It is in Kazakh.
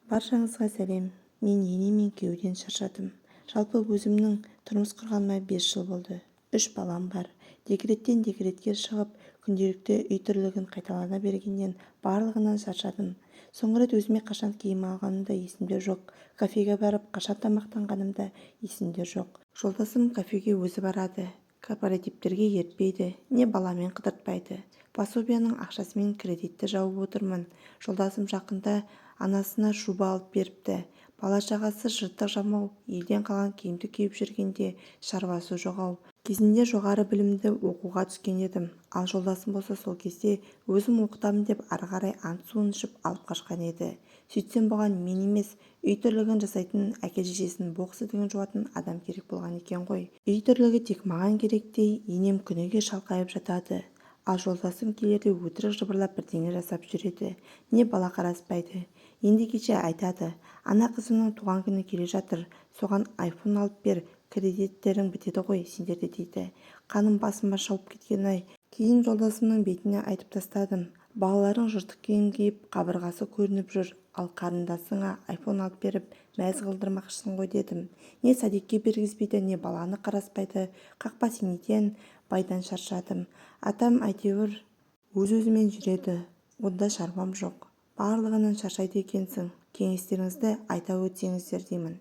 Баршаңызға сәлем! Мен ене мен күйеуден шаршадым. Жалпы өзімнің тұрмыс құрғаныма 5 жыл болды. Үш балам бар. Декреттен декретке шығып, күнделікті үй тірлігін қайталана бергеннен барлығынан шаршадым. Соңғы рет өзіме қашан киім алғаным да есімде жоқ. Кафеге барып, қашан тамақтанғаным да есімде жоқ. Жолдасым кафеге өзі барады. Корпоративтерге ертпейді, не баламен қыдыртпайды. Пособияның ақшасымен кредитті жауып отырмын. Жолдасым жақында анасына шуба алып беріпті. Бала-шағасы жыртық жамау, елден қалған киімді киіп жүргенде шаруасы жоқ-ау. Кезінде жоғары білімді оқуға түскен едім. Ал жолдасым болса сол кезде өзім оқытамын деп ары қарай ант суын ішіп алып қашқан еді. Сөйтсем, бұған мен емес, үй тірлігін жасайтын, әке-шешесінің боқ-сідігін жуатын адам керек болған екен ғой. Үй тірлігі тек маған керектей. Енем күніге шалқайып жатады. Ал жолдасым келерде өтірік жыбырлап бірдеңе жасап жүреді. Не бала қараспайды. Енді кеше айтады: «Ана қызымның туған күні келе жатыр, соған айфон алып бер, кредиттерің бітеді ғой сендерде», — дейді. Қаным басыма шауып кеткені-ай. Кейін жолдасымның бетіне айтып тастадым. «Балаларың жыртық киім киіп, қабырғасы көрініп жүр, ал қарындасыңа айфон алып беріп, мәз қылдырмақшысың ғой», — дедім. Не садикке бергізбейді, не баланы қараспайды. Қақпас енеден, байдан шаршадым. Атам әйтеуір өз-өзімен жүреді, онда шаруам жоқ. Барлығынан шаршайды екенсің. Кеңестеріңізді айта өтсеңіздер деймін.